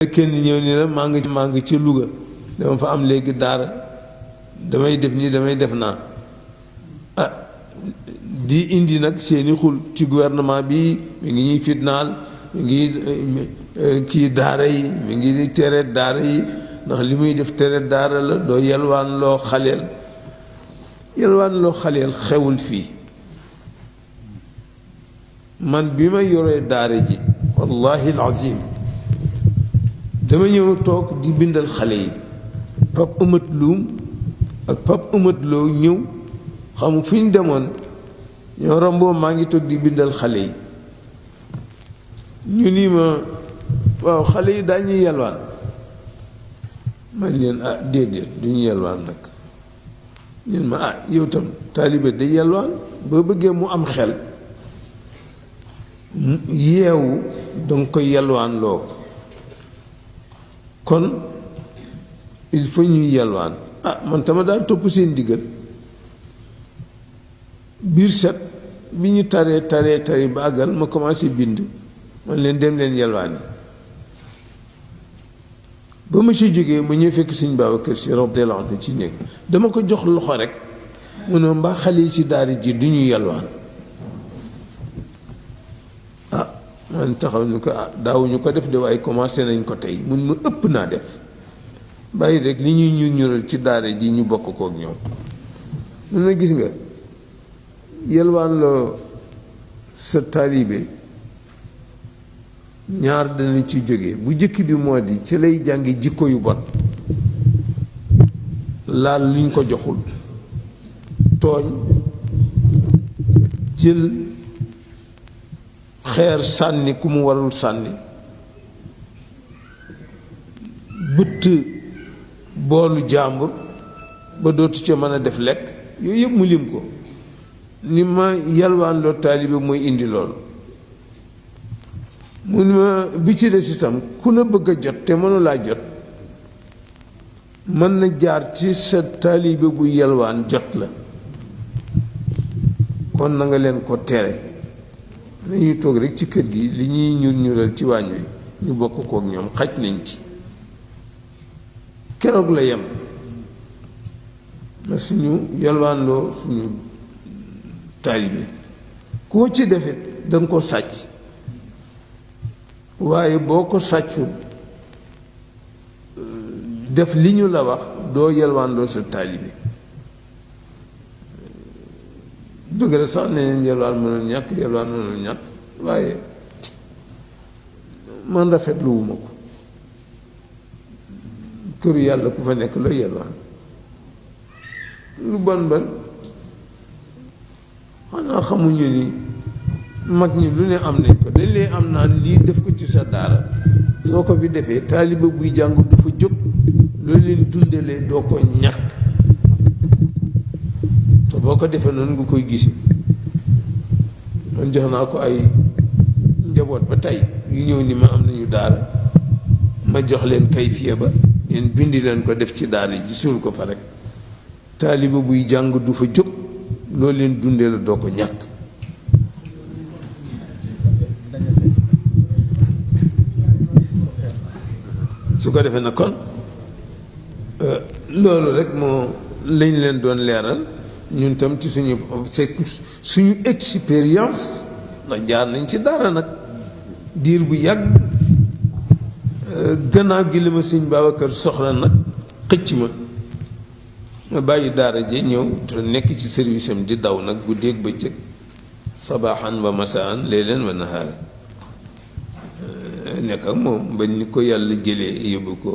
kenn ñëw ni la maa ngi ci Louga dama fa am léegi daara damay def nii damay def naa di indi nag seeni xul ci gouvernement bi mi ngi ñuy fitnaal mi ngi kii daara yi mi ngi tere daara yi ndax li muy def tere daara la doo yelwaan loo xaleel xewul fii man bi ma yoree daara ji wallahi alazim dama ñëw toog di bindal xale yi Pape Amat Loum ak Pape Amat Lo ñëw xamu fi ñu demoon ñoo romboo maa ngi toog di bindal xale yi ñu ni ma waaw xale yi daañuy yelwaan man leen déedéet duñu yelwaan nag ñun ma yow tam taalibe day yelwaan boo bëggee mu am xel yeewu danga koy yelwaan loo kon il faut ñuy yelwaan man tama daal topp seen diggal biir set bi ñu taree ba àggal ma commencé bind man leen dem leen yelwaan yi ba ma ci jógee ma ñëw fekk Sëñ Babacar Si radiyallaahu anhu ci néeg dama ko jox loxo rek mu ne mbaa xale yi ci daara ji du ñu yelwaan man taxaw ñu ko daawuñu ko def de waaye commencé nañ ko tey mun ma ëpp naa def bàyyi rek li ñuy ñural ci daara ji ñu bokk kook ñoom mun na gis nga yelwaan loo sa taalibe ñaar dana ci jóge bu jëkk bi moo di ci lay jàngi jikko yu bon laal luñ ko joxul tooñ jël xeer sànni ku mu warul sànni bëtt boolu jàmbur ba dootu ca mën a def lekk yooyu yëpp mu lim ko ni ma yalwaan loo taalibe mooy indi loolu mu ni ma bi ci des itam ku la bëgg a jot te mënulaa jot mën na jaar ci sa taalibe bu yalwaan jot la kon na nga leen ko tere nañuy toog rek ci kër gi li ñuy ñural ci waañ wi ñu bokk kook ñoom xaj nañ ci keroog la yem na suñu yalwaanloo suñu taalibe koo ci defit danga ko sàcc waaye boo ko sàccul def li ñu la wax doo yalwaanloo sa taalibe dëgg la sax ne leen yelwaan mënul ñàkk waaye man rafetluwuma ko këru yàlla ku fa nekk looy yelwaan lu bon xanaa xamuñu ni mag ñi lu ne am nañ ko dañ lee am naan lii def ko ci sa daara soo ko fi defee taaliba buy jàng du fa jóg loolu leen dundalee doo ko ñàkk te boo ko defee noonu nga koy gisi man jox naa ko ay njaboot ba tey yu ñëw ni ma am nañu daara ma jox leen kayfiya ba ngeen bindi leen ko def ci daara ji suul ko fa rek taaliba buy jàng du fa jóg loolu leen dundee la doo ko ñàkk su ko defee na kon loolu rek moo lañ leen doon leeral ñun tam ci suñu expérience ndax jaar nañ ci dara nag diir bu yàgg gannaaw gi li ma Sëñ Babacar soxla nag xëcc ma bàyyi daara ji ñëw te nekk ci service am di daw nag guddeeg bëccëg sabaaxan wa masaan laylan wa nahaar nekk ak moom ba ni ko yàlla jëlee yóbbu ko